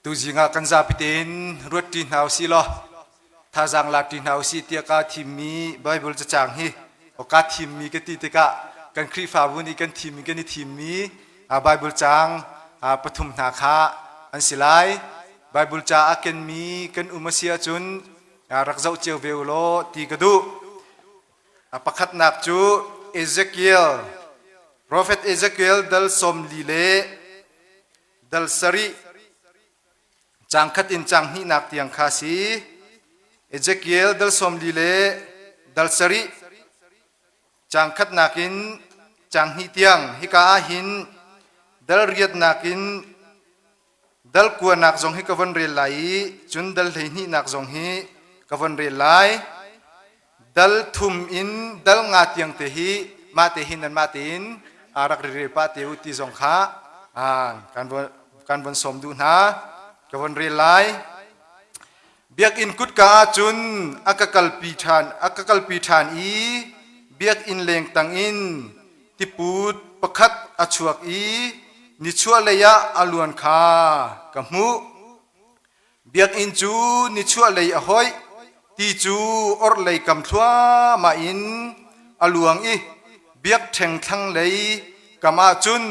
Tuzing ah kan zapi tein ruatṭi hna usih law thazaang lakṭi hna usih tiah kaa thimmi Baibal cacang hi kaa thimmi ka ti tikah kan Khrihfabu nih kan thimmi kan i thimmi Baibal caang pathum hna kha an si lai. Baibal ca a kenmi kan um a si ahcun rak zoh cio ve u law ti ka duh. A pakhatnak cu Ezekiel, Profet Ezekiel dal 40 le dal sarih caang khat in caang hnihnak tiang kha si. Ezekiel dal 40 le dal sarih caang khatnak in caang hnih tiang hika ah hin dal riatnak in dal kuanak zong hi ka von rel lai i cun dal hleihnihnak zong hi ka von rel lai. Dal thum in dal nga tiang te hi mah te hin nanmah tein rak rel pah te u ti zong kha kan von sawm duh hna. Ka von rel lai. Biakinn kutka ah cun a ka kalpi ṭhan a ka kalpi ṭhan i biakinn leng tang in tiput pakhat a chuak i nichuahlei ah a luan kha ka hmuh. Biakinn cu nichuahlei a hoih, ti cu orhlei kam thluahmah in a luang i biakṭheng thlanglei kam ah cun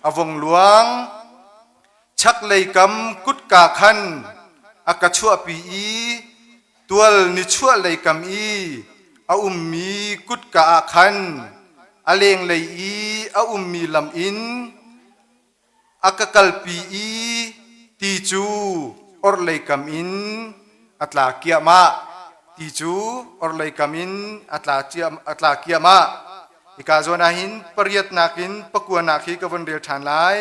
a vung luang. Chaklei kam kutka khan a ka chuahpi i tual nichuahlei kam i a ummi kutka ah khan a lenglei i a ummi lam in A ka kalpi i ti cu orhlei kam in a tla kiahmah. Ti cu orhlei kam in a tla, a tla kiahmah. Hika zawn ah hin pariatnak in pakuanak hi ka von rel ṭhan lai.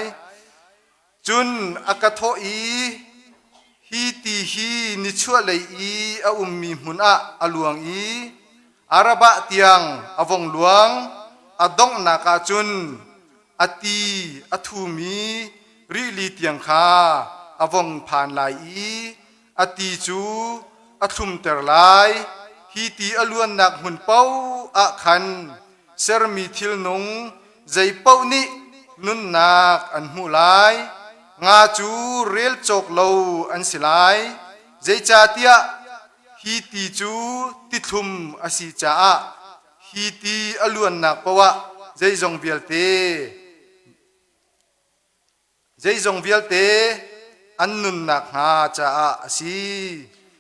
Cun a ka thawh i, Hi ti hi nichuahlei i a ummi hmun ah a luang i Arabah tiang a vong luang. A donghnak ah cun a ti a thumi rili tiang kha a vong phan lai i a ti cu a thlumter lai. Hi ti a luannak hmun paoh ah khan sermi thilnung zeipaoh nih nunnak an hmuh lai. Nga cu rel cawk lo an si lai, zeicahtiah hi ti cu tithlum a si caah Hi ti a luannak paoh ah zeizong vialte zeizong vialte an nunnak hnga caah a si.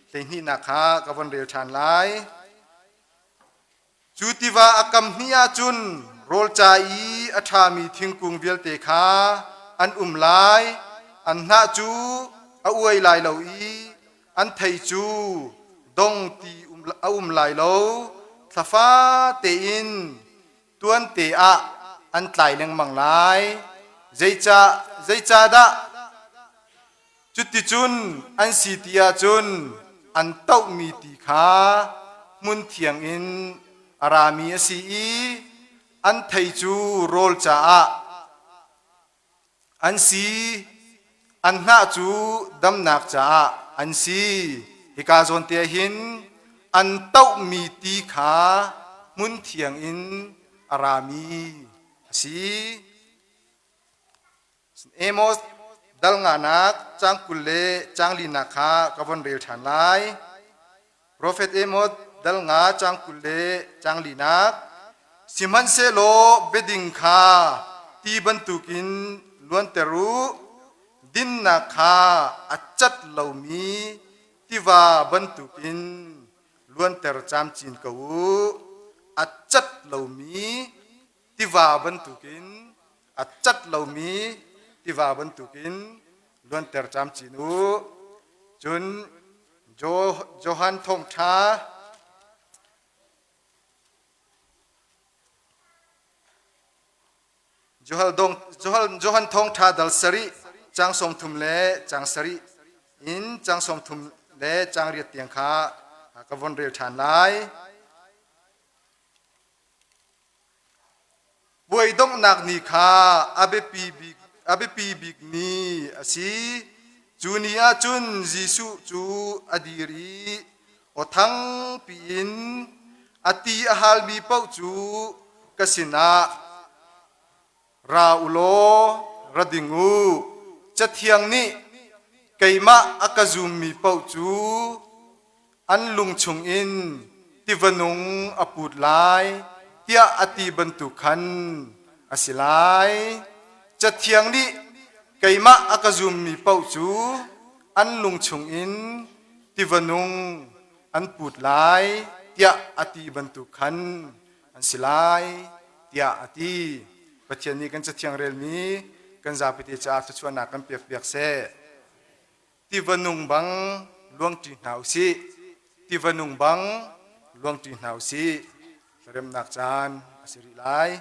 Hleihnihnak kha ka von rel ṭhan lai. Cu tiva a kam hnih ahcun rawl ca i a ṭhami thingkung vialte kha an um lai. An hnah cu a uai lai lo i An thei cu dong ti a um lai lo. Thlafa tein tuante ah an tlai lengmang lai. Zeicah zeicahdah cuticun an si ti ahcun an tohmi ti kha hmun thiang in a rami a si i an thei cu rawl caah An si, an hnah cu damnak caah an si. Hika zawn te ah hin an tohmi ti kha hmun thiang in a rami a si. Amos dal nganak caang 20 le caang linak kha ka von rel ṭhan lai. Profet Amos dal nga caang 20 le caang linak Sihmanhsehlaw biading kha ti bantukin luanter u, dinnak kha a cat lomi tiva bantukin luanter camcin ko u. A cat lomi tiva bantukin a cat lomi tiva bantukin luanter camcin u. Cun Johan Thawngṭha Johan Thawngṭha dal sarih caang 30 le caang sarih in caang 30 le caang riat tiang kha ka von rel ṭhan lai. Puai donghnak ni kha a biapi bik a biapi bikmi a si. Cu ni ah cun Jesuh cu a dir i aw thangpi in a ti a halmi paoh cu ka sinah ra u law ra ding u. Cathiang nih. Keimah a ka zummi paoh cu an lung chungin tiva nung a put lai, tiah a ti bantuk khan a si lai. Cathiang nih keimah a ka zummi paoh cu an lung chungin tiva nung an put lai, tiah a ti bantuk khan an si lai, tiah a ti. Pathian nih kan cathiang relmi kan zapite caah thluachuahnak kan pekpiak seh. Tiva nung bang luangṭi hna u sih. Tiva nung bang luangṭi hna u sih. Remnak caan a si rih lai.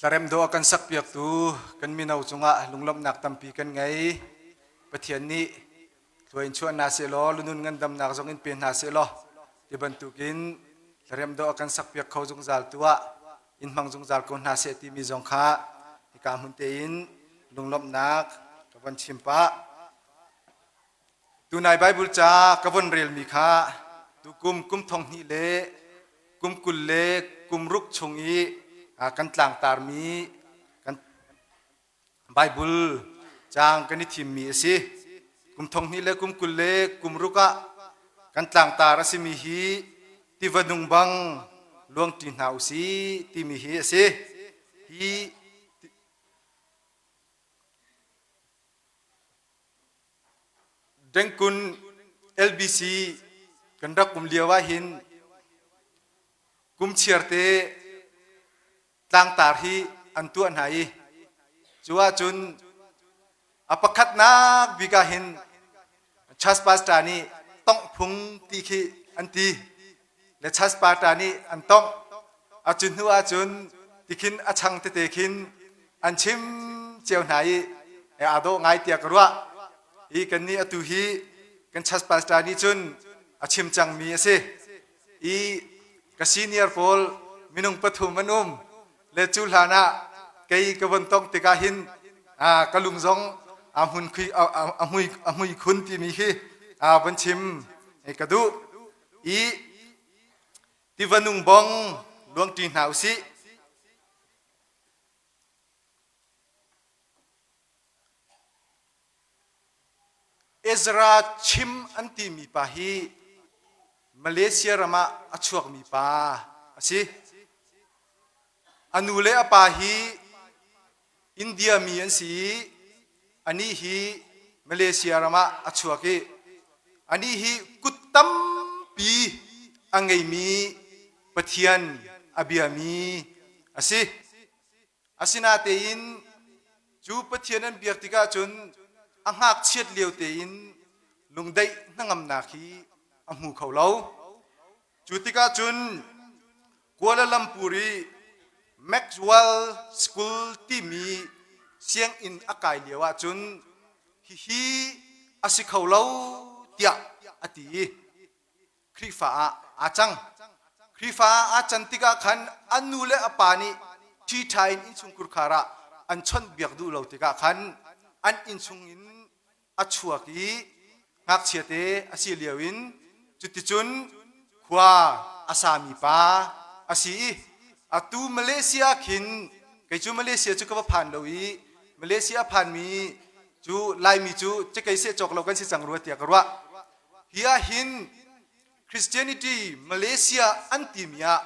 Hlarem dawh a kan sakpiaktu kan mino cungah lunglawmhnak tampi kan ngei. Pathian nih thlua in chuah hna sehlaw lunun ngandamnak zong in pe hna sehlaw ti bantukin hlarem dawh a kan sakpiak kho zungzal tu ah in hmang zungzal ko hna seh timi zong kha hika hmun tein lunglawmhnak ka von chim pah. Tunai Bible ca ka von relmi kha tukum kum thong hnih le kum 20 le kum ruk chung i kan tlangtarmi kan Bible caang kan i thimmi a si. Kum thong hnih le kum 20 le kum ruk ah kan tlangtar a simi hi tiva nung bang luangṭi hna u si timi hi a si. Hi. Dengkun LBC kan rak um lio ah hin kum chiarte tlangtar hi an tuah hna i cu ahcun a pakhatnak bik ah hin church pastor nih tongh phung ti khi an ti le church pastor nih an tongh a cu hnu ahcun tikhin a chang tete khin an chim cio hna i aa dawh ngai tiah ka ruah i kannih atu hi kan church pastor nih cun a chim cangmi a si i ka senior pawl minung pathum an um le cu hlan ah kei ka von tong tikah hin ka lung zong a hmun khi a hmui a hmui khun timi khi von chim ka duh i tiva nung bong luangṭi hna usih. Ezra chim an timi pa hi Malaysia ram ah a chuakmi pa a si. A nu le a pa hi India mi an si i anih hi Malaysia ram ah a chuak i anih hi kut tampi a ngeimi Pathian a biami a si. Asinatein cu Pathian an biak tikah cun a ngakchiat lio tein lungdaih hnangamnak hi a hmu kho lo. Cu tikah cun Kuala Lumpur i Maxwell School timi sianginn a kai lio ahcun hihi a si kho lo tiah a ti i Khrihfa ah aa cang. Khrihfa ah aa can tikah khan an nu le a pa nih ṭhiṭha in innchungkhur khar ah an chawnhbiak duh lo tikah khan an innchung in a chuak i ngakchia te a si lio in cuticun khua a sami pa a si i atu Malaysia khin kei cu Malaysia cu ka va phan lo i Malaysia a phanmi cu Laimi cu cakei seh cawk lo kan si cang rua tiah ka ruah. Hi ah hin Christianity Malaysia an timi ah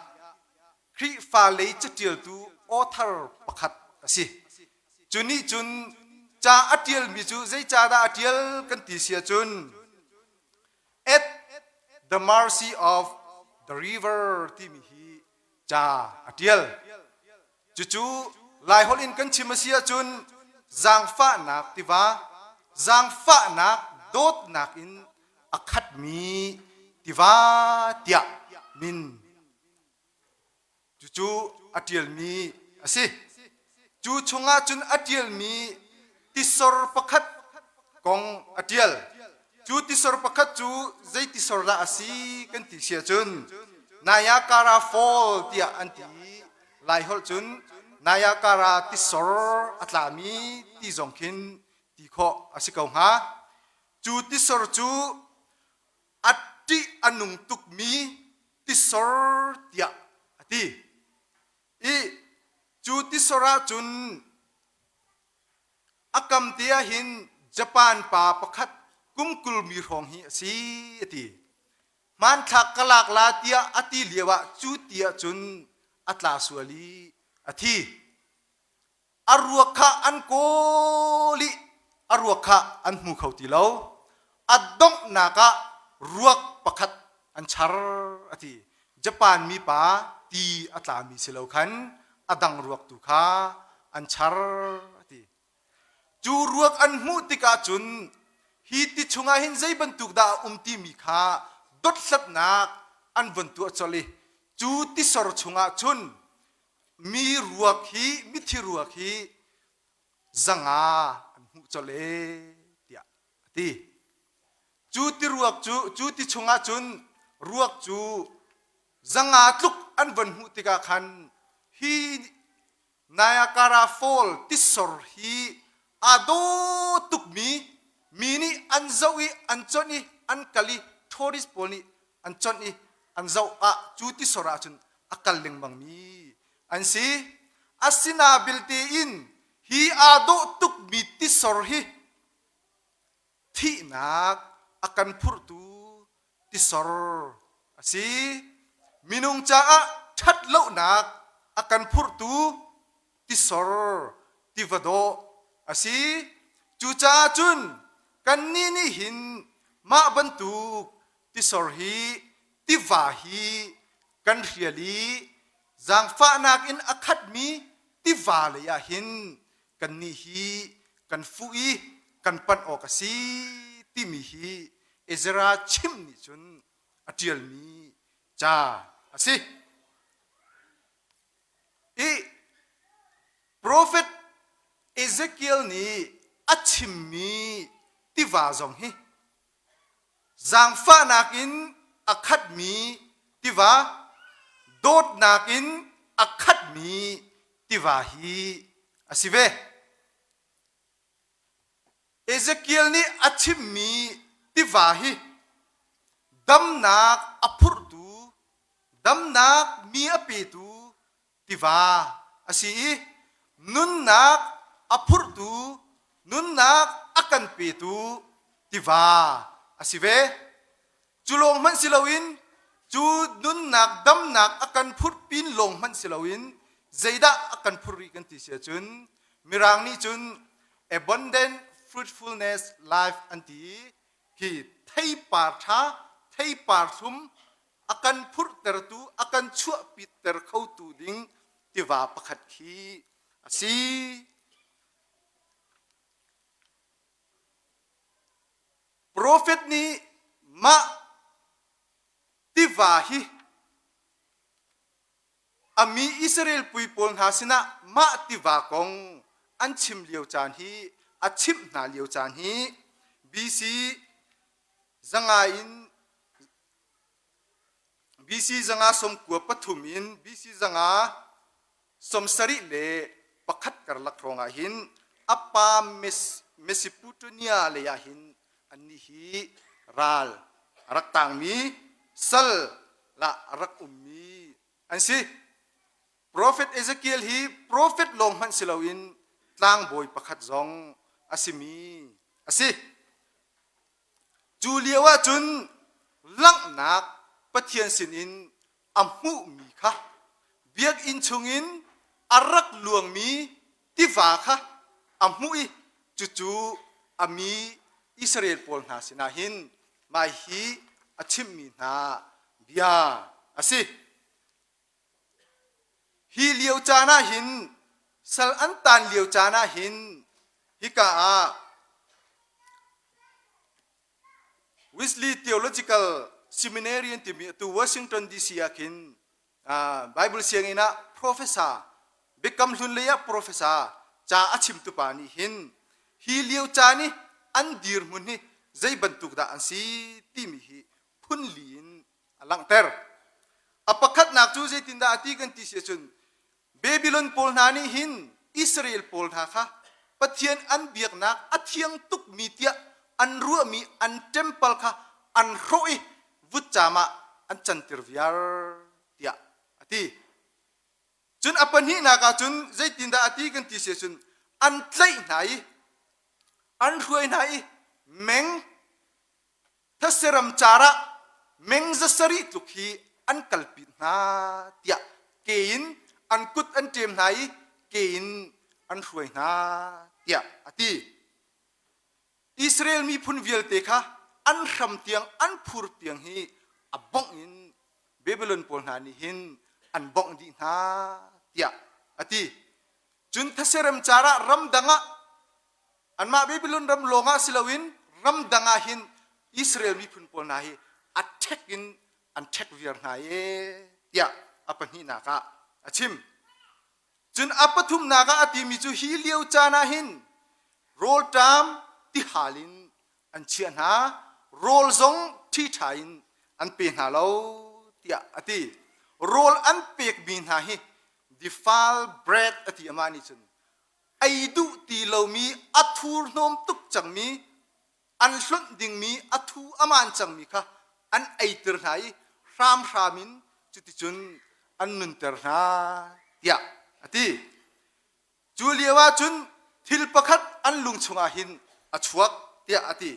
Khrihfa lei caṭialtu author pakhat a si. Cu nih cun ca a ṭialmi cu zei ca dah a ṭial kan ti si ahcun At the mercy of the river timi hi ca a ṭial. Cucu Laiholh in kan chim a si ahcun zaangfahnak tiva, zaangfahnak dawtnak in a khatmi tiva tiah min cucu a ṭialmi a si. Cu chungah cun a ṭialmi tisor pakhat kong a ṭial. Cu tisor pakhat cu zei tisor dah a si kan ti si ahcun Niagara Fall tiah an ti i Laiholh cun Niagara tisor a tlami ti zong khin ti khawh a si ko hnga. Cu tisor cu a ṭih a nung tukmi tisor tiah a ti. I cu tisor ah cun A kam te ah hin Japan pa pakhat kum 20 mi hrawng hi a si a ti. Hmanthlak ka lak la tiah a ti lio ah cu ti ahcun a tla sual i a thi. A ruak kha an kawl i a ruak kha an hmu kho ti lo. A donghnak ah ruak pakhat an char a ti. Japan mipa ti a tlami si lo khan a dang ruak tu kha an char a ti. Cu ruak an hmuh tikah cun hi ti chungah hin zei bantuk dah a um timi kha dothlatnak an von tuah colh i cu tisor chungah cun mi ruak hi mithi ruak hi zanga an hmuh colh ee tiah a ti. Cu ti ruak cu cu ti chungah cun ruak cu zanga tluk an von hmuh tikah khan hi Niagara Fall tisor hi aa daw tukmi mi nih an zoh i an conh i an kal i tourist pawl nih an conh i an zoh ah cu tisor ah cun a kal lengmangmi an si. Asinabilte in hi aa dawh tukmi tisor hi thihnak a kan phurhtu tisor a si. Minung caah ṭhatlonak a kan phurhtu tisor tiva dawh a si. Cucaah cun kannih nih hin. Mah bantuk tisor hi tiva hi kan hrial i zaangfahnak in a khatmi tiva lei ah hin kannih hi kan fuh i kan panh awk a si timi hi Ezra chimh nih cun a ṭialmi ca a si. I profet Ezekiel nih a chimmi tiva zong hi zaangfahnak in a khatmi tiva, dawtnak in a khatmi tiva hi a si ve. Ezekiel nih a chimmi tiva hi damnak a phurhtu, damnak mi a petu tiva a si i nunnak a phurhtu, nunnak a kan petu tiva a si ve. Cu lawng hmanh si loin cu nunnak damnak a kan phurh pin lawng hmanh si loin zeidah a kan phurh rih kan ti si ahcun Mirang nih cun abundant fruitfulness life an ti i hi theipar ṭha theipar thlum a kan phurhtertu a kan chuahpitter khotu ding tiva pakhat khi a si. Profet nih mah tiva hi a mi Israel pui pawl hna sinah mah tiva kong an chim lio caan hi a chimh hna lio caan hi BC 500 in BC 193 in BC 171 karlak hrawng ah hin a pa Mesopotamia lei ah hin annih hi ral a rak tangmi sal lah a rak ummi an si. Profet Ezekiel hi profet lawng hmanh si loin tlangbawi pakhat zong a simi a si. Cu lio ahcun langhnak Pathian sinin a hmuhmi kha biakinn chungin a rak luangmi tiva kha a hmuh i cucu a mi Israel pawl hna sinah hin mah hi a chimhmi hna bia a si. Hi lio caan ah hin sal an taan lio caan ah hin hika ah Wesley Theological Seminary an timi atu Washington DC ah khin Bible sianginn ah professor Biakam Hlun lei ah professor ca a chimtu pa nih hin hi lio caan i an dirhmun hi zei bantuk dah an si timi hi phunli in a langhter. A pakhatnak cu zeitindah a ti kan ti si ahcun Babylon pawl hna nih hin Israel pawl hna kha Pathian an biaknak a thiang tukmi tiah an ruahmi an temple kha an hrawh i vutcam ah an cantir viar tiah a ti. Cun a pahnihnak ah cun zeitindah a ti kan ti si ahcun an tlaih hna i an hruai hna i meng Thase ram car ah meng 700 tluk hi an kalpi hna tiah ke in an kut an ṭem hna i ke in an hruai hna tiah a ti. Israel miphun vialte kha an hram tiang an phur tiang hi a bongh in Babylon pawl hna nih hin an bongh dih hna tiah a ti. Cun thase ram car ah ramdang ah Anmah Babylon ram lawngah si loin ramdang ah hin Israel miphun pawl hna hi a ṭhek in an ṭhek viar hna e tiah a pahnihnak ah a chim. Cun a pathumnak ah a timi cu hi lio caan ah hin rawlṭam tihal in an chiah hna, rawl zong ṭhiṭha in an pe hna lo tiah a ti. Rawl an pekmi hna hi defiled bread a ti amah nih cun ei duh ti lomi a thurhnawm tuk cangmi an hlonh dingmi a thu a maan cangmi kha an eiter hna i hramhram in cuticun an nunter hna tiah a ti. Cu lio ah cun thil pakhat an lung chungah hin a chuak tiah a ti.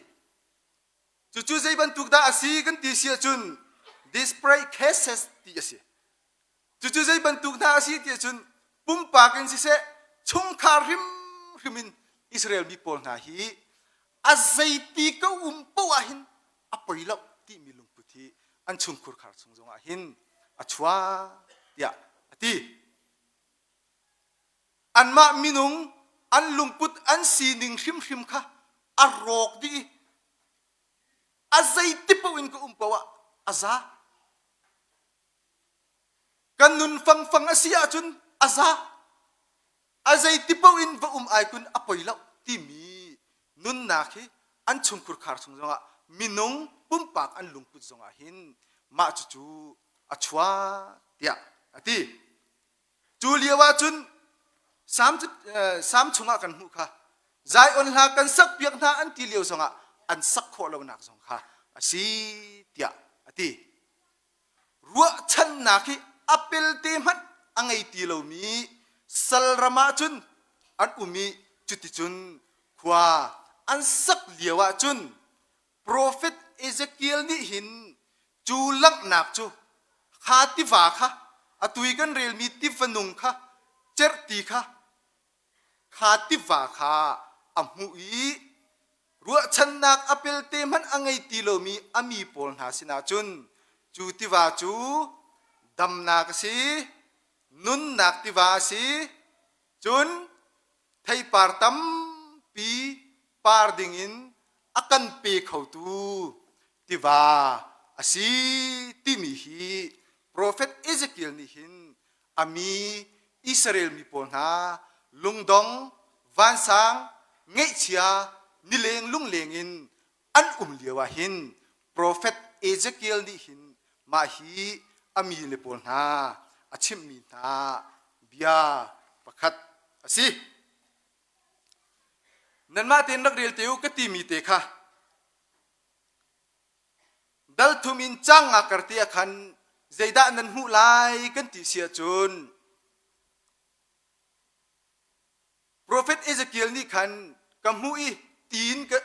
Cucu zei bantuk dah a si kan ti si ahcun desperate cases ti a si. Cucu zei bantuk hna a si ti ahcun pumpak in siseh chungkhar hrimhrim in Israel mi pawl hna hi a zeiti ka um poah hin A poi lo timi lungput hi an chungkhur khar chung zongah hin a chuak tiah a ti. Anmah minung an lungput an sining hrimhrim kha a rawk dih i a zeiti paoh in ka um paoh ah a za. Kan nun fangfang a si ahcun a za. A zeiti paoh in va um ai kun a poi lo timi nunnak hi an chungkhur khar chung zongah minung pumpak an lungput zongah hin mah cucu a chuak tiah a ti. Cu lio ahcun Salm, Salm chungah kan hmuh kha Zion hla kan sak piak hna an ti lio zongah an sak khawh lonak zong kha a si tiah a ti. Ruahchannak hi a pelte hmanh a ngei ti lomi sal ram ah cun an um i cuticun khua an sak lio ah cun profet Ezekiel nih hin cu langhnak cu kha tiva kha atu i kan relmi tiva nung kha cerhti kha kha tiva kha a hmuh i ruahchannak a pelte hmanh a ngei ti lomi a mi pawl hna sinah cun cu tiva cu damnak a si, nunnak tiva a si, cun theipar tampi par dingin a kan pe khotu tiva a si timi hi profet Ezekiel nih hin a mi Israel mi pawl hna lungdong, vansang, ngeihchia, nileng lungleng in an um lio ah hin profet Ezekiel nih hin mah hi a mi le pawl hna a chimhmi hna bia pakhat a si. Nanmah tein rak rel te u ka timi te kha Dal thum in cang nga kar te ah khan zeidah nan hmuh lai kan ti si ahcun Profet Ezekiel nih khan ka hmuh i tiin ka,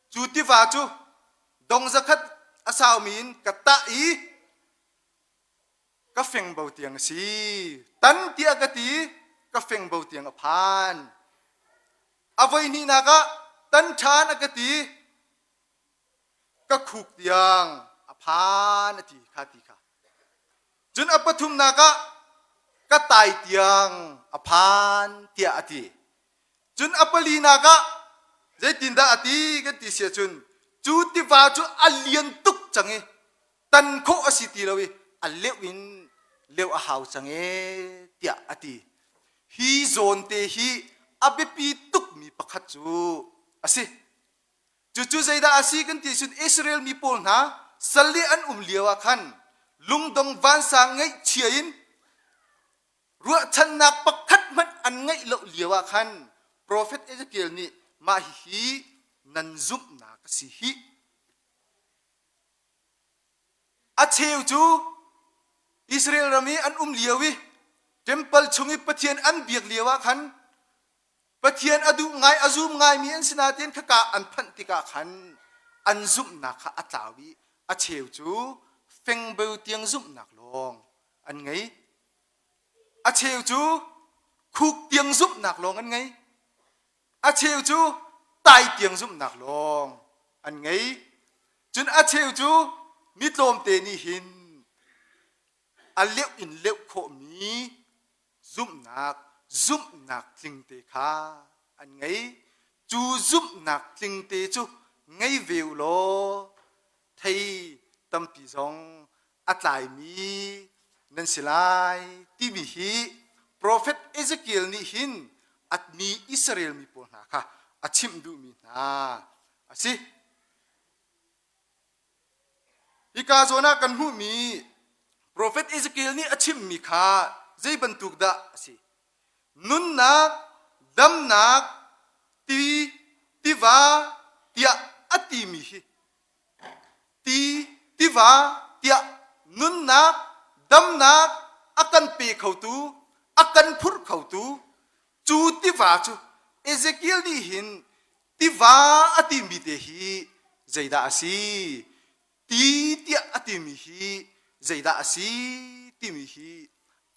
cu tiva cu dong zakhat a saumi in ka tah i ka fengbo tiang a si. Tan tiah ka ti ka fengbo tiang a phan. A voi hnihnak ah tan ṭhan a ka ti ka khuk tiang a phan a ti kha ti kha. Cun a pathumnak ah ka tai tiang a phan tiah a ti. Cun a palinak ah zeitindah a ti kan ti si ahcun cu tiva cu a lian tuk cang i tan khawh a si ti lo i a leuh in leuh a hau cang e tiah a ti. Hi zawn te hi a biapi tukmi pakhat cu a si. Cucu zeidah a si kan ti cun Israel mi pawl hna sal i an um lio ah khan lungdong vansang ngaihchia in ruahchannak pakhat hmanh an ngeih lo lio ah khan profet Ezekiel nih mah hihi nan zumhnak a si hih. A cheu cu Israel ram i an um lio i temple chung i Pathian an biak lio ah khan Pathian a duh ngai a zum ngaimi an si nain khaka an phanh tikah khan an zumhnak kha a tlau i a cheu cu fengbeu tiang zumhnak lawng an ngei. A cheu cu khuk tiang zumhnak lawng an ngei. A cheu cu tai tiang zumhnak lawng an ngei. Cun a cheu cu mi tlawmte nih hin a leuh in leuh khawhmi zumhnak zumhnak tlingte kha an ngei. Cu zumhnak tlingte cu ngei ve u law thei tampi zong a tlaimi nan si lai timi hi profet Ezekiel nih hin mi Israel mi pawl hna kha a chimh duhmi hna a si. Hika zawn ah kan hmuhmi profet Ezekiel nih a chimmi kha zei bantuk dah a si? Nunnak, damnak, ti, tiva tiah a timi hi ti, tiva tiah nunnak, damnak a kan pe khotu, a kan phurh khotu cu tiva cu Ezekiel nih hin tiva a timi te hi zeidah a si? Ti tiah a timi hi zeidah a si timi hi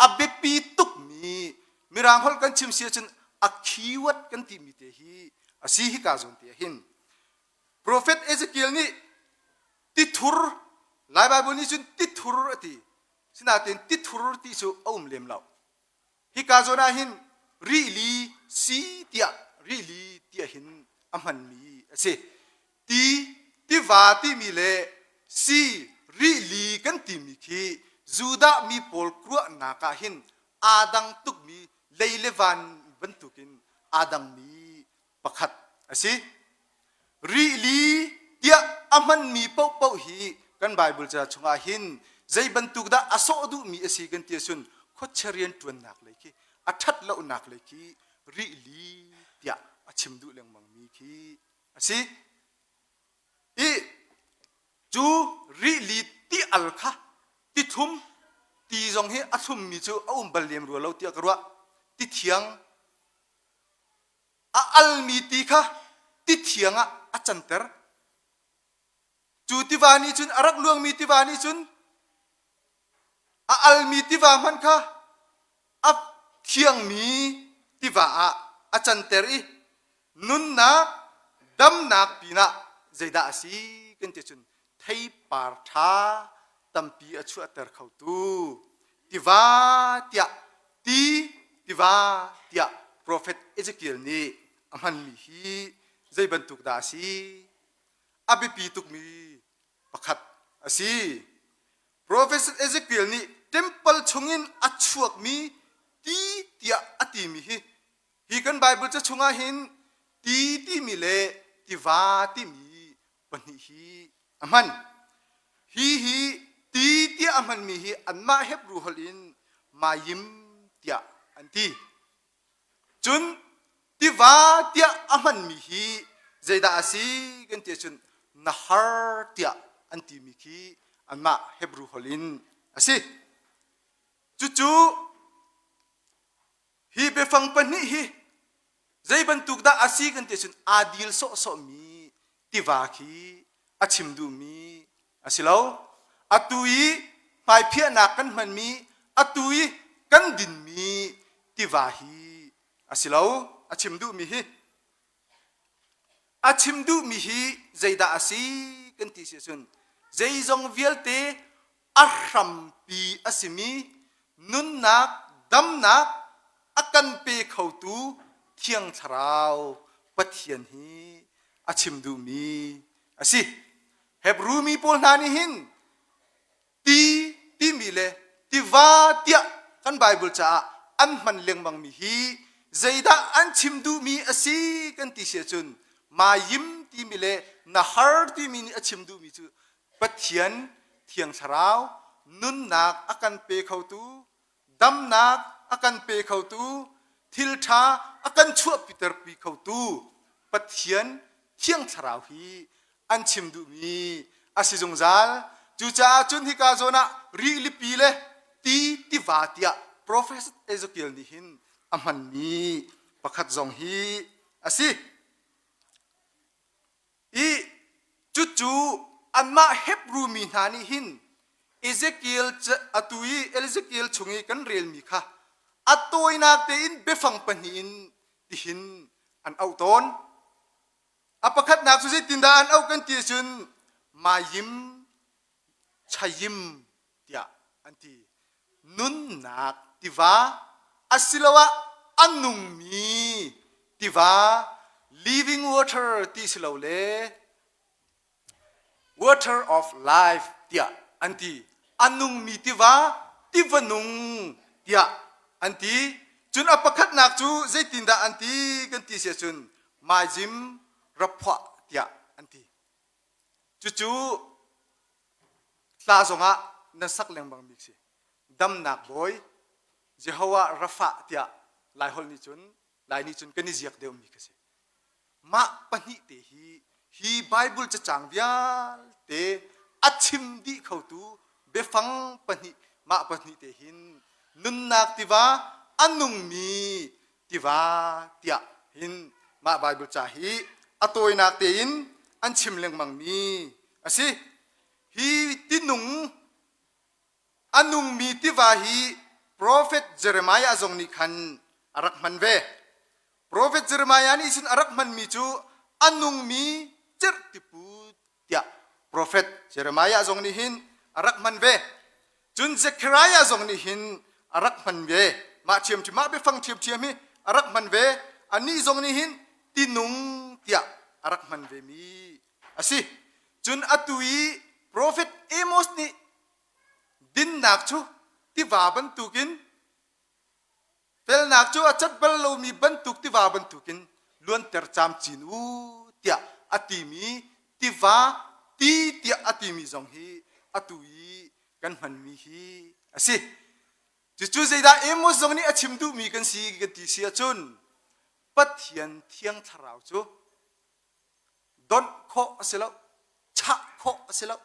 a biapi tukmi Mirang holh kan chim si ahcun a keyword kan timi te hi a si hika zawn te ah hin. Profet Ezekiel nih. Tithur Lai Baibal nih cun tithur a ti. Sinain tithur ti cu a um lem lo. Hika zawn ah hin rili si tiah rili tiah hin a hmanmi a si. Ti tiva timi le si rili kan timi khi Judah mi pawl ruahnak ah hin aa dang tukmi lei le van bantukin aa dangmi pakhat a si. Rili tiah a hmanmi paohpaoh hi kan Baibal ca chungah hin zei bantuk dah a sawh duhmi a si kan ti ahcun khuachia rianṭuannak lei khi a ṭhat lonak lei khi rili tiah a chim duh lengmangmi khi a si. I cu rili ti al kha ti thlum ti zong hi a thlummi cu a um bal lem rua lo tiah ka ruah. Ti thiang a almi ti kha ti thiang ah a canter. Cu tiva nih cun a rak luangmi tiva nih cun a almi tiva hmanh kha a thiangmi tiva ah a canter i nunnak damnak pinah zeidah a si kan ti cun theipar ṭha tampi a chuahter khotu tiva tiah ti tiva tiah profet Ezekiel nih a hmanmi hi zei bantuk dah a si? A biapi tukmi pakhat a si. Profet Ezekiel nih temple chungin a chuakmi ti tiah a timi hi hi kan Bible ca chungah hin ti timi le tiva timi pahnih hi a hman. Hi hi ti tiah a hmanmi hi anmah Hebrew holh in mayim tiah an ti. Cun tiva tiah a hmanmi hi zeidah a si kan ti ahcun nahar tiah an timi khi anmah Hebrew holh in a si. Cucu Hi biafang pahnih hi zei bantuk dah a si kan ti ahcun aa dil sawhsawhmi tiva khi a chim duhmi a si lo. Atu i hmaiphiahnak kan hmanmi, atu i kan dinmi tiva hi a si lo. A chim duhmi hi a chim duhmi hi zeidah a si kan ti si ahcun zeizong vialte a hrampi a simi nunnak damnak a kan pe khotu Thiang Thlarau Pathian hi a chim duhmi a si. Hebru mi pawl hna nih hin ti timi le tiva tiah kan Bible caah an hman lengmangmi hi zeidah an chim duhmi a si kan ti si ahcun mayim timi le nahar timi nih a chim duhmi cu Pathian Thiang Thlarau nunnak a kan pe khotu, damnak a kan pe khotu, thil ṭha a kan chuahpiterpi khotu Pathian Thiang Thlarau hi an chim duhmi a si zungzal. Cucaah cun hika zawn ah rilipi le ti tiva tiah Profet Ezekiel nih hin a hmanmi pakhat zong hi a si. I cucu anmah Hebru mi hna nih hin Ezekiel atu i Ezekiel chung i kan relmi kha a tawinak tein biafang pahnih in tihin an auh tawn. A pakhatnak cu zeitindah an auh kan ti ahcun Mayim Chayim tiah an ti. Nunnak tiva asiloah a nungmi tiva living water ti si lo le water of life tiah an ti. A nungmi tiva, tiva nung tiah an ti. Cun a pakhatnak cu zeitindah an ti kan ti si ahcun Majim Raphuah tiah an ti. Cucu hla zongah nan sak lengmang mi si. Damnak bawi Jehovah Rafah tiah Laiholh nih cun Lai nih cun kan i ziak deuhmi ka si. Mah pahnih te hi hi Bible cacang vialte a chim dih khotu biafang pahnih mah pahnih te hin nunnak tiva a nungmi tiva tiah hin mah Bible ca hi a tawinak tein an chim lengmangmi a si. Hi tinung a nungmi tiva hi profet Jeremiah zong nih khan a rak hman ve. Profet Jeremiah nih cun a rak hmanmi cu a nungmi cerhtiput tiah. Profet Jeremiah zong nih hin a rak hman ve. Cun Zekhariah zong nih hin a rak hman ve. Mah ṭhiamṭhiam, mah biafang ṭhiamṭhiam hi a rak hman ve. Anih zong nih hin tinung tiah a rak hman vemi a si. Cun atu i profet Amos nih dinnak cu tiva bantukin Felnak cu a cat bal lomi bantuk tiva bantukin luanter camcin u tiah a timi tiva ti tiah a timi zong hi atu i kan hmanmi hi a si. Cucu zeidah Amos zong nih a chim duhmi kan si kan ti si ahcun Pathian Thiang Thlarau cu donh khawh a si lo, chah khawh a si lo.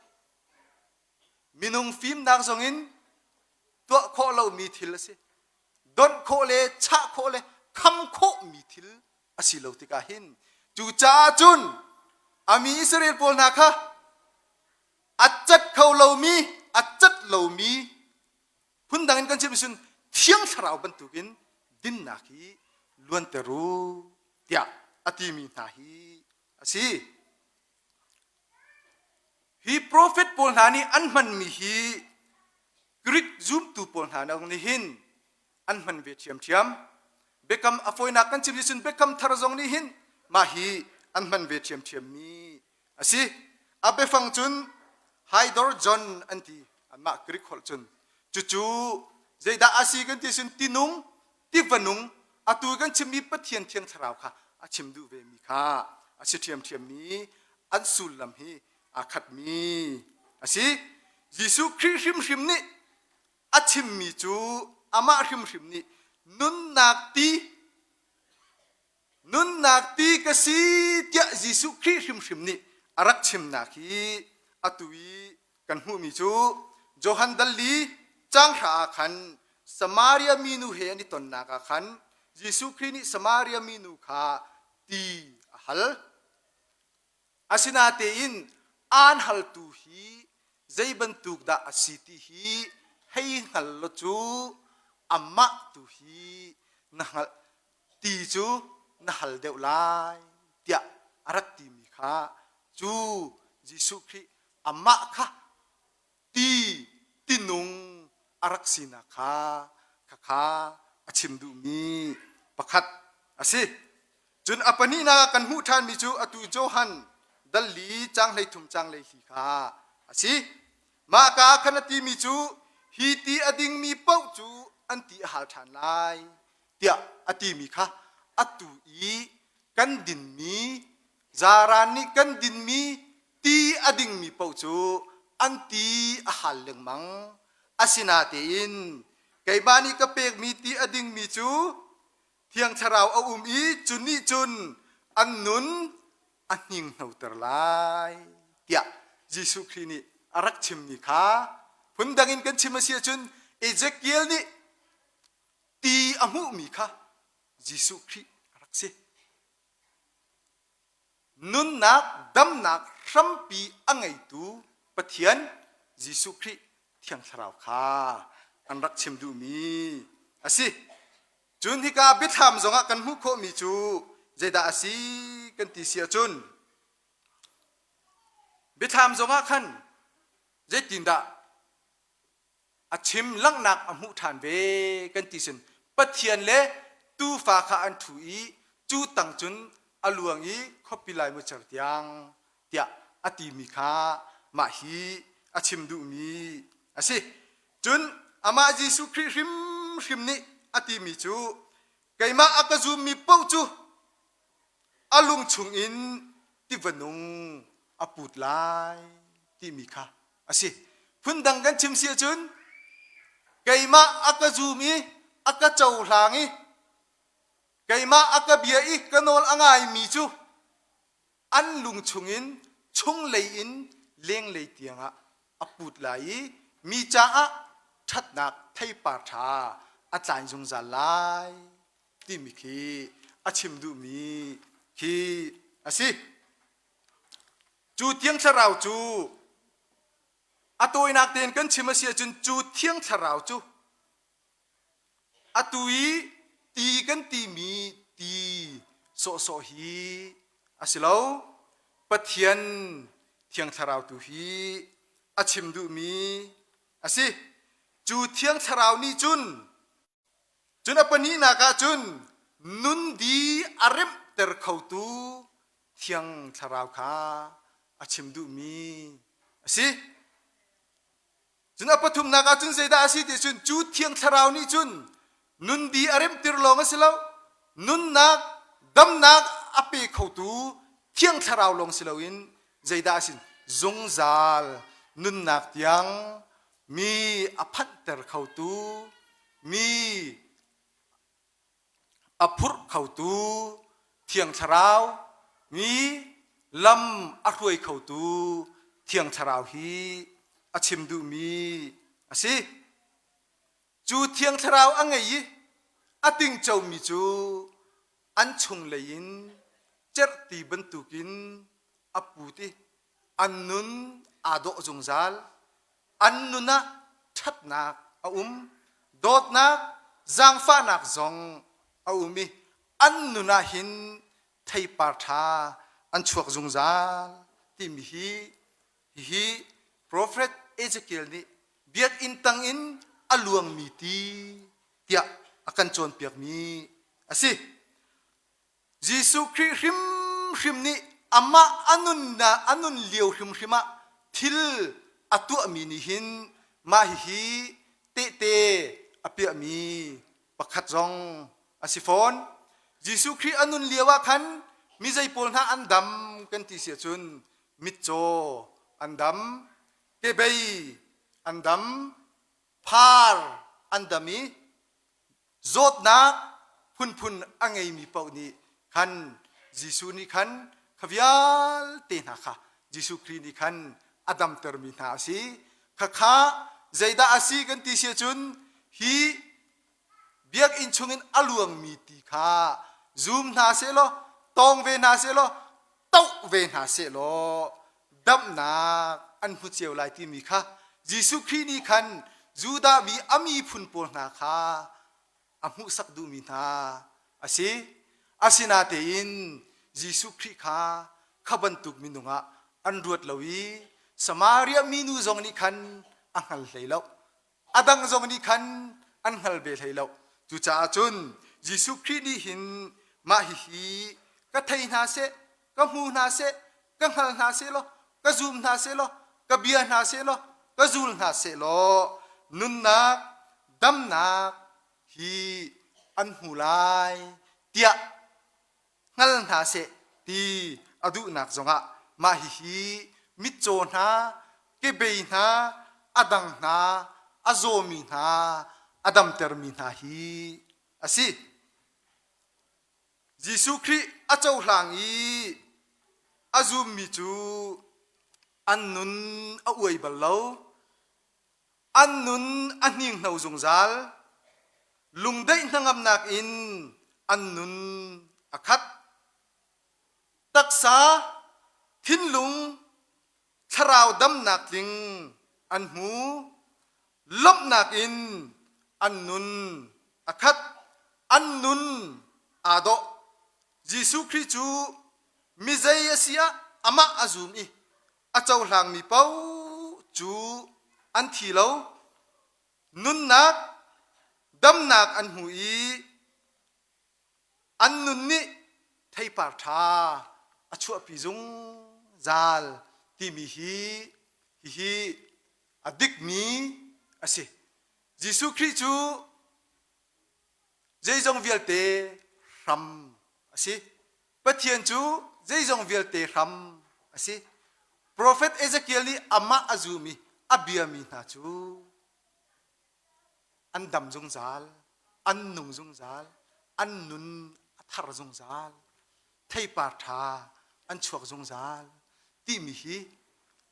Minung fimnak zongin tuah khawh lomi thil a si. Donh khawh le chah khawh le kham khawhmi thil a si lo tikah hin cucaah cun a mi Israel pawl hna kha a cat kho lomi a cat lomi phundang in kan chim cun thiang thlarau bantukin dinnak hi luanter u tiah a timi hna hi a si. Hi profet pawl hna nih an hmanmi hi Greek zumtu pawl hna nih hin an hman ve ṭhiamṭhiam. Biakam a fawinak kan chim cun biakam thar zong nih hin mah hi an hman ve ṭhiamṭhiammi a si. A biafang cun Haidor John an ti anmah Greek holh cun. Cucu zeidah a si kan ti cun tinung tiva nung atu kan chimmi Pathian Thiang Thlarau kha a chim duh vemi kha a si ṭhiamṭhiammi an sullam hi aa khatmi a si. Jesuh Khrih hrimhrim nih a chimmi cu amah hrimhrim nih nunnak ti nunnak ti ka si tiah Jesuh Khrih hrimhrim nih a rak chimnak hi atu i kan hmuhmi cu Johan dal li caang hra ah khan Samaria minu he an i tonnak ah khan Jesuh Khrih nih Samaria minu kha ti a hal. Asinatein aan haltu hi zei bantuk dah a si ti hi hei hngal law cu amah tu hi na hngalh ti cu na hal deuh lai tiah a rak timi kha cu Jesuh Khrih amah kha ti tinung a rak sinak kha khakha a chim duhmi pakhat a si. Cun a pahnihnak ah kan hmuh ṭhanmi cu atu Johan dal li caang 13 caang 14 kha a si. Mah ka ah khan a timi cu hi ti a dingmi paoh cu an ti a hal ṭhan lai tiah a timi kha atu i kan dinmi zaran nih kan dinmi ti a dingmi paoh cu an ti a hal lengmang. Asinatein keimah nih ka pekmi ti a dingmi cu Thiang Thlarau a um i cu nih cun an nun a hninghnoter lai tiah Jesuh Khrih nih a rak chimmi kha phundang in kan chim a si ahcun Ezekiel nih ti a hmuhmi kha Jesuh Khrih a rak si. Nunnak damnak hrampi a ngeitu Pathian Jesuh Khrih Thiang Thlarau kha an rak chim duhmi a si. Cun hika biathlam zongah kan hmuh khawhmi cu zeidah a si kan ti si ahcun biathlam zongah khan zeitindah a chim langhnak a hmuh ṭhan ve kan ti sin Pathian le tuufa kha an ṭhu i cu tang cun a luang i khuapi laimucer tiang tiah a timi kha mah hi a chim duhmi a si. Cun amah Jesuh Khrih hrimhrim nih a timi cu keimah a ka zummi paoh cu a lung chungin tiva nung a put lai timi kha a si. Phundang kan chim si ahcun keimah a ka zum i a ka cohlang i keimah a ka bia i ka nawl a ngaimi cu an lung chungin chunglei in lenglei tiangah a put lai i mi caah ṭhatnak theipar ṭha a tlai zungzal lai timi khi a chim duhmi khi a si. Cu Thiang Thlarau cu a tawinak tein kan chim a si ahcun cu Thiang Thlarau cu atu i ti kan timi ti sawhsawh hi a si lo. Pathian Thiang Thlarau tu hi a chim duhmi a si. Cu Thiang Thlarau nih cun cun a pahnihnak ah cun nun di a remhter khotu Thiang Thlarau kha a chim duhmi a si. Cun a pathumnak ah cun zeidah a si ti cun cu Thiang Thlarau nih cun nun di a remhter lawng a si lo, nunnak damnak a pe khotu Thiang Thlarau lawng si loin zeidah a si zungzal nunnak tiang mi a phanhter khotu mi a phurh khotu Thiang Thlarau mi lam a hruai khotu Thiang Thlarau hi a chim duhmi a si. Cu Thiang Thlarau a ngei i a tingcomi cu an chunglei in cerhti bantukin a put i an nun aa dawh zungzal. An nun ah ṭhatnak a um, dawtnak, zaangfahnak zong a um i an nun ah hin theipar ṭha an chuak zungzal timi hi hihi profet Ezekiel nih biakinn tang in a luangmi ti tiah a kan cawnpiakmi a si. Jesuh Khrih hrimhrim nih amah a nunnak a nun lio hrimhrim ah thil a tuahmi nih hin mah hihi tehte a piahmi pakhat zong a si fawn. Jesuh Khrih a nun lio ah khan mi zei pawl hna an dam kan ti si ahcun mitcaw an dam, kebei an dam, phar an dam i zawtnak phunphun a ngeimi paoh nih khan Jesuh nih khan kha vialte hna kha Jesuh Khrih nih khan a damtermi hna a si. Khakha zeidah a si kan ti si ahcun hi biakinn chungin a luangmi ti kha zum hna sehlaw tawng ve hna sehlaw toh ve hna sehlaw damnak an hmu cio lai timi kha Jesuh Khrih nih khan Judah mi a miphun pawl hna kha a hmuhsak duhmi hna a si. Asinatein Jesuh Khrih kha kha bantuk minung ah an ruat lo i Samaria minu zong nih khan a hngal hlei lo. A dang zong nih khan an hngal ve hlei lo. Cucaah cun Jesuh Khrih nih hin mah hihi ka thei hna seh, ka hmu hna seh, ka hngal hna seh law, ka zum hna seh law, ka bia hna seh law, ka zul hna seh law nunnak, damnak hi an hmu lai tiah hngal hna seh ti a duhnak zongah mah hihi mitcaw hna, kebei hna, a dang hna, a zawmi hna, a damtermi hna hi a si. Jesuh Khrih a cohlang i a zummi cu an nun a uai bal lo. An nun a hninghno zungzal. Lungdaih hnangamnak in an nun a khat. Taksa, thinlung, thlarau damnak tling an hmu. Lawmhnak in an nun a khat. An nun aa dawh. Jesuh Khrih cu mizei a si ah amah a zum i a cohlangmi paoh cu an thi lo. Nunnak, damnak an hmu i an nun nih theipar ṭha a chuahpi zungzal timi hi hihi a dikmi a si. Jesuh Khrih cu zeizong vialte hram a si. Pathian cu zeizong vialte hram a si. Profet Ezekiel nih amah a zum i a biami hna cu an dam zungzal, an nung zungzal, an nun a thar zungzal, theipar ṭha an chuak zungzal timi hi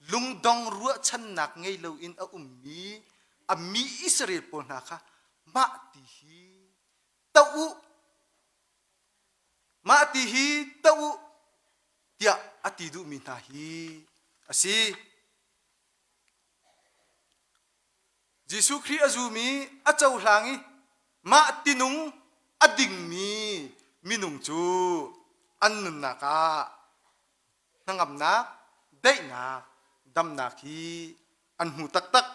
lungdong ruahchannak ngei loin a ummi a mi Israel pawl hna kha mah ti hi toh u mah ti hi toh u tiah a ti duhmi hna hi a si. Jesuh Khrih a zum i a cohlang i mah tinung a dingmi minung cu an nunnak ah hnangamnak, Daihnak, damnak hi an hmu taktak.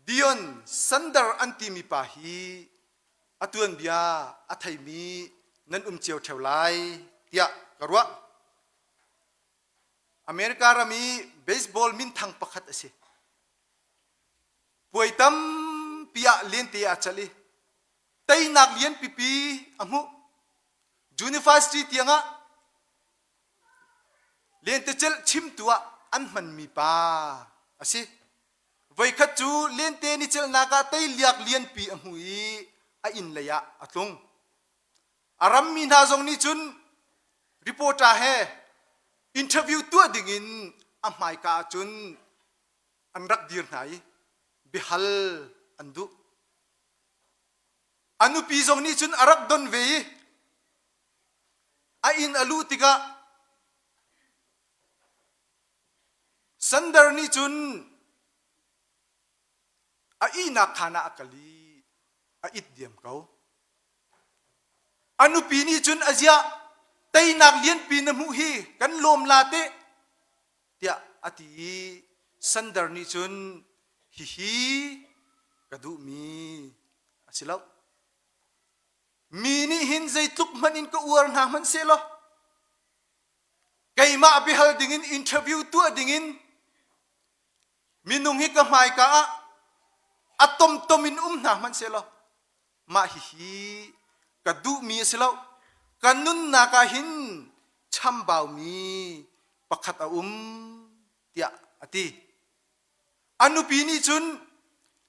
Dion Sander an timi pa hi a tuanbia a theimi nan um cio ṭheo lai tiah ka ruah. America ram i baseball minthang pakhat a si. Puai tampi ah lente aa celh i teinak lian pipi a hmuh. University tiangah lentecelh chimtu ah an hmanmi pa a si. Voikhat cu lente ni celhnak ah teiliak lianpi a hmu i a inn lei ah a tlung. A rammi hna zong nih cun reporter he interview tuah dingin a hmaika ah cun an rak dir hna i biahal an duh. A nupi zong nih cun a rak don ve i a inn a luh tikah Sander nih cun a ihnak khaan ah a kal i a it diam ko. A nupi nih cun a ziah teinak lianpi na hmuh hi kan lawm la teh tiah a ti i Sander nih cun hihi ka duhmi a si lo. Mi nih hin zeitluk hmanh in ka uar hna hmanh sehlaw keimah biahal dingin interview tuah dingin minung hi ka hmaika ah a tomtom in um hna hmanh sehlaw mah hihi ka duhmi a si lo. Ka nunnak ah hin chambaumi pakhat a um tiah a ti. A nupi nih cun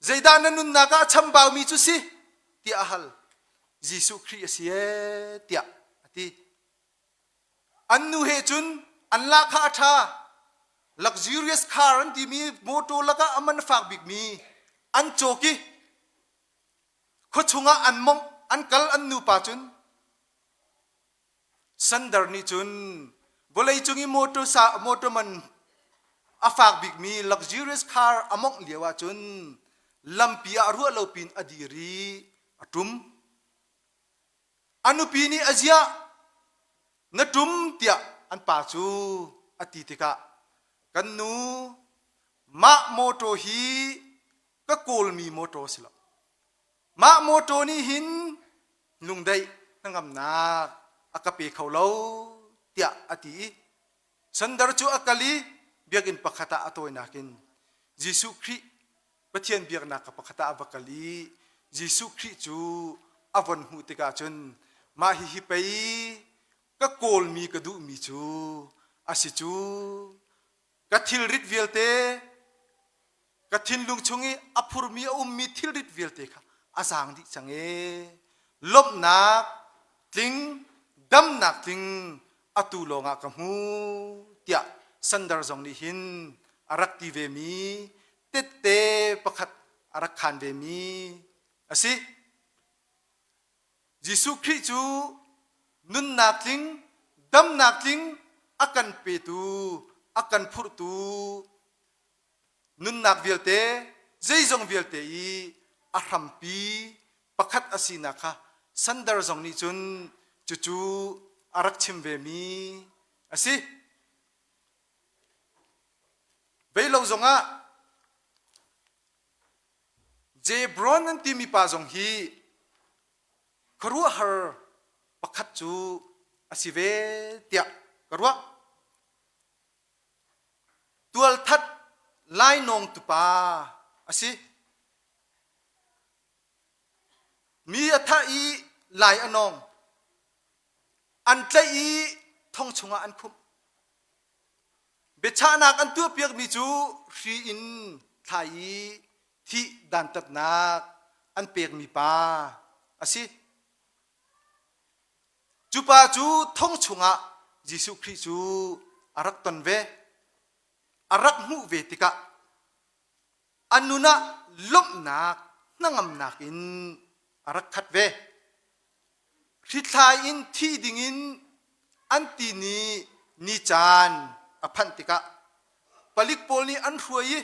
zeidah na nunnak ah a chambaumi cu si tiah a hal. Jesuh Khrih a si ee tiah a ti. An nu he cun an lahkhah a ṭha. Luxurious car an timi motor lakah a man a fak bikmi an cawk i khuachung ah an mongh an kal an nupa cun Sander nih cun vawleicung i motor sa motor man a fak bikmi luxurious car a mongh lio ahcun lampi ah ruah lo pin a dir i a ṭum. A nupi nih a ziah na ṭum tiah an pa cu a ti tikah kan nu mah motor hi ka kawlmi motor si lo. Mah motor nih hin lungdaih hnangamnak a ka pe kho lo tiah a ti i Sandar cu a kal i biakinn pakhat ah a tawinak in Jesuh Khrih Pathian biaknak ka pakhat ah a va kal i Jesuh Khrih cu a von hmuh tikah cun mah hihi pei ka kawlmi ka duhmi cu a si cu ka thilrit vialte ka thinlung chung i a phurmi a ummi thilrit vialte kha a zaang dih cang ee lawmhnak tling damnak tling atu lawngah ka hmu tiah Sandar zong nih hin a rak ti ve mi tette pakhat a rak khan ve mi a si. Jesuh Khrih cu nunnak tling, damnak tling a kan petu, a kan phurhtu, nunnak vialte, zeizong vialte i a hrampi pakhat a sinak kha Sander zong nih cun cucu a rak chim vemi a si. Vei lo zongah Jebron an timi pa zong hi khuaruahhar pakhat cu a si ve tiah ka ruah. Tualthat lainawng tupa a si. Mi a thah i lai a nawng. An tlaih i thong chungah an khumh. Biachahnak an tuahpiakmi cu hri in thlai i thih dantatnak an pekmi pa a si. Cu pa cu thong chungah Jesuh Khrih cu a rak ton ve. A rak hmuh ve tikah a nun ah lawmhnak hnangamnak in a rak khat ve. Hrithlai in thi dingin an ti ni ni caan a phanh tikah palik pawl nih an hruai i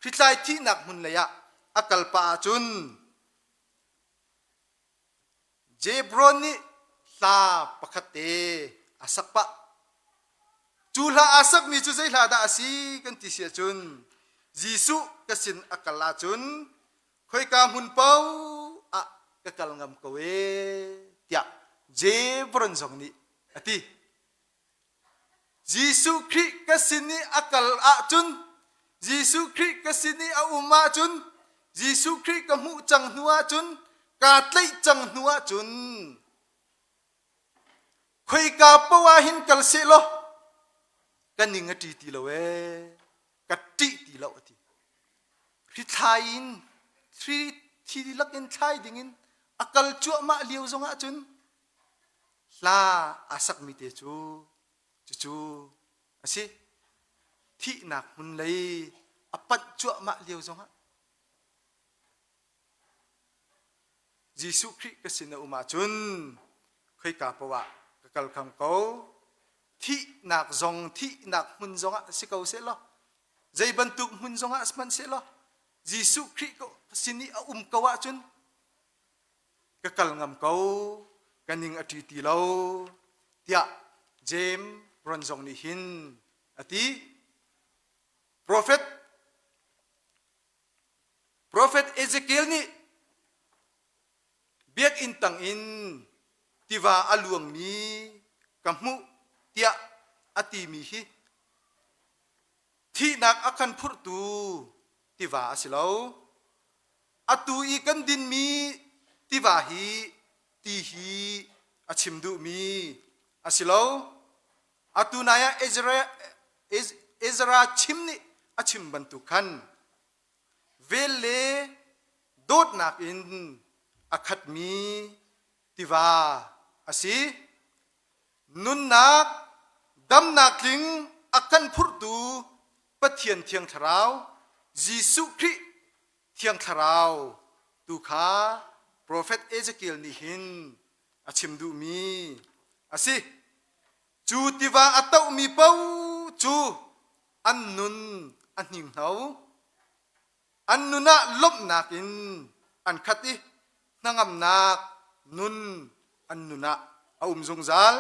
hrithlai thihnak hmun lei ah a kal pah ahcun Jebron nih hla pakhat te a sak pah. Cu hla aa sakmi cu zei hla dah a si kan ti si ahcun Jesuh ka sin a kal ahcun khoika hmun paoh ah ka kal ngam ko ee tiah Jebron zong nih a ti. Jesuh Khrih ka sin i a kal ahcun Jesuh Khrih ka sin i a um ahcun Jesuh Khrih ka hmuh cang hnu ahcun kaa tlaih cang hnu ahcun Khoika paoh ah hin kal sehlaw ka ning a ṭi ti lo ee, ka ṭih ti lo a ti. Hrithlai in thri thi lakin thlai dingin a kal cuahmah lio zongah cun hla aa sakmi te cu cucu a si. Thihnak hmun lei a panh cuahmah lio zongah Jesuh Khrih ka sin a um ahcun khoika paoh ah ka kal kham ko. Thihnak zong thihnak hmun zongah si ko sehlaw zei bantuk hmun zongah sihmanhsehlaw Jesuh Khrih ka sin i a um ko ahcun ka kal ngam ko, ka ning a ṭi ti lo tiah Jeim ron zong nih hin a ti. Profet Profet Ezekiel nih biakinn tangin tiva a luangmi ka hmuh tiah a timi hi thihnak a kan phurhtu tiva a si lo. Atu i kan dinmi tiva hi ti hi a chim duhmi a si lo. Atu nai ah Ezra, Ezra chim nih a chim bantuk khan vel le dawtnak in a khatmi tiva a si. Nunnak, damnak tling a kan phurhtu Pathian Thiang Thlarau, Jesuh Khrih Thiang Thlarau tu kha profet Ezekiel nih hin a chim duhmi a si. Cu tiva a tohmi paoh cu an nun a hninghno. An nun ah lawmhnak in an khat i hnangamnak nun an nun ah a um zungzal.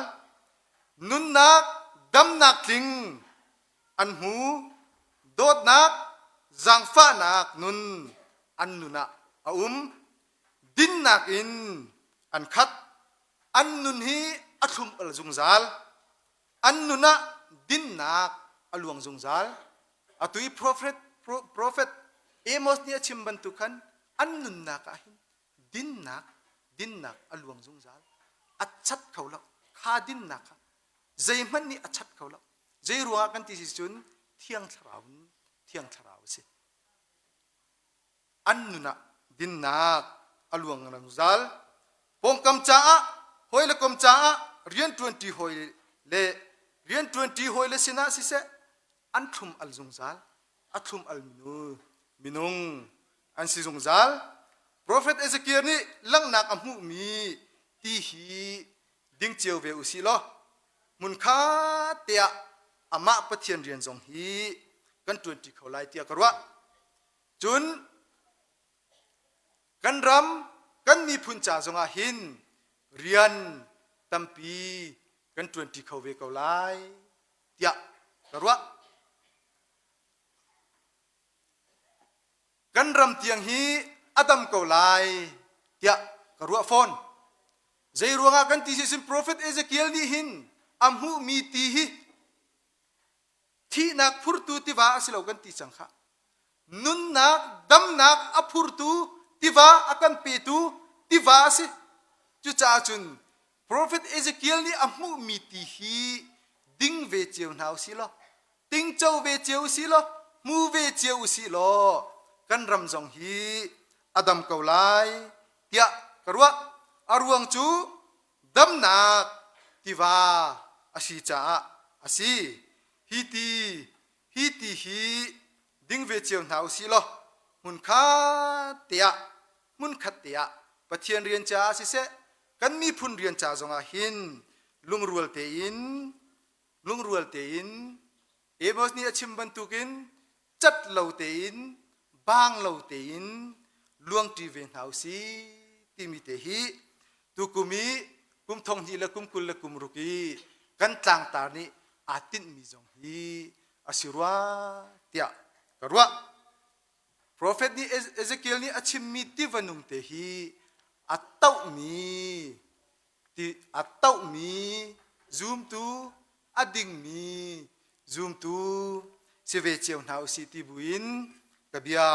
Nunnak damnak tling an hmu. Dawtnak, zaangfahnak nun an nun ah a um. Dinnak in an khat. An nun hi a thlum al zungzal. An nun ah dinnak a luang zungzal. Atu i prophet, prophet Amos nih a chim bantuk khan an nunnak ah hin dinnak dinnak a luang zungzal. A chat kho lo. Kha dinnak kha zeihmanh nih a chat kho lo. Zei ruangah kan ti si cun Thiang Thlarau in Thiang Thlarau a si. An nun ah dinnak a luang zungzal. Pawngkam caah, hawi le kom caah rianṭuanṭi hawi le rianṭuanṭi hawi le sinah siseh an thlum al zungzal. A thlum al minu minung an si zungzal. Profet Ezekiel nih langhnak a hmuhmi ti hi ding cio ve u sih law hmunkhat te ah amah Pathian rian zong hi kan ṭuanṭi kho lai tiah ka ruah. Cun kan ram, kan miphun ca zongah hin rian tampi kan ṭuanṭi kho ve ko lai tiah ka ruah. Kan ram tiang hi a dam ko lai tiah ka ruah fawn. Zei ruangah kan ti si Prophet Ezekiel nih hin a hmuhmi ti hi thihnak phurtu tiva a si lo kan ti cang khah. Nunnak, damnak a phurtu tiva a kan petu tiva a si. Cucaah cun Prophet Ezekiel nih a hmuhmi ti hi ding ve cio hna u sih law, tingco ve cio u sih law, hmu ve cio u sih law kan ram zong hi a dam ko lai tiah ka ruah. A ruang cu damnak tiva a si caah a si. Hi ti hi ti hi ding ve cio hna u sih law hmunkhat te ah hmunkhat te ah Pathian rian caah siseh kan miphun rian ca zongah hin lungrual tein lungrual tein Amos nih a chim bantukin cat lo tein bang lo tein luangṭi ve hna u si timi te hi tukum i kum thong hnih le kum 26 i kan tlangtar nih. aa tinhmi zong hi a si rua tiah ka ruah. Profet nih Ezekiel nih a chimmi tiva nung te hi a tohmi ti a tohmi zumtu a dingmi zumtu si ve cio hna usih ti buin ka bia.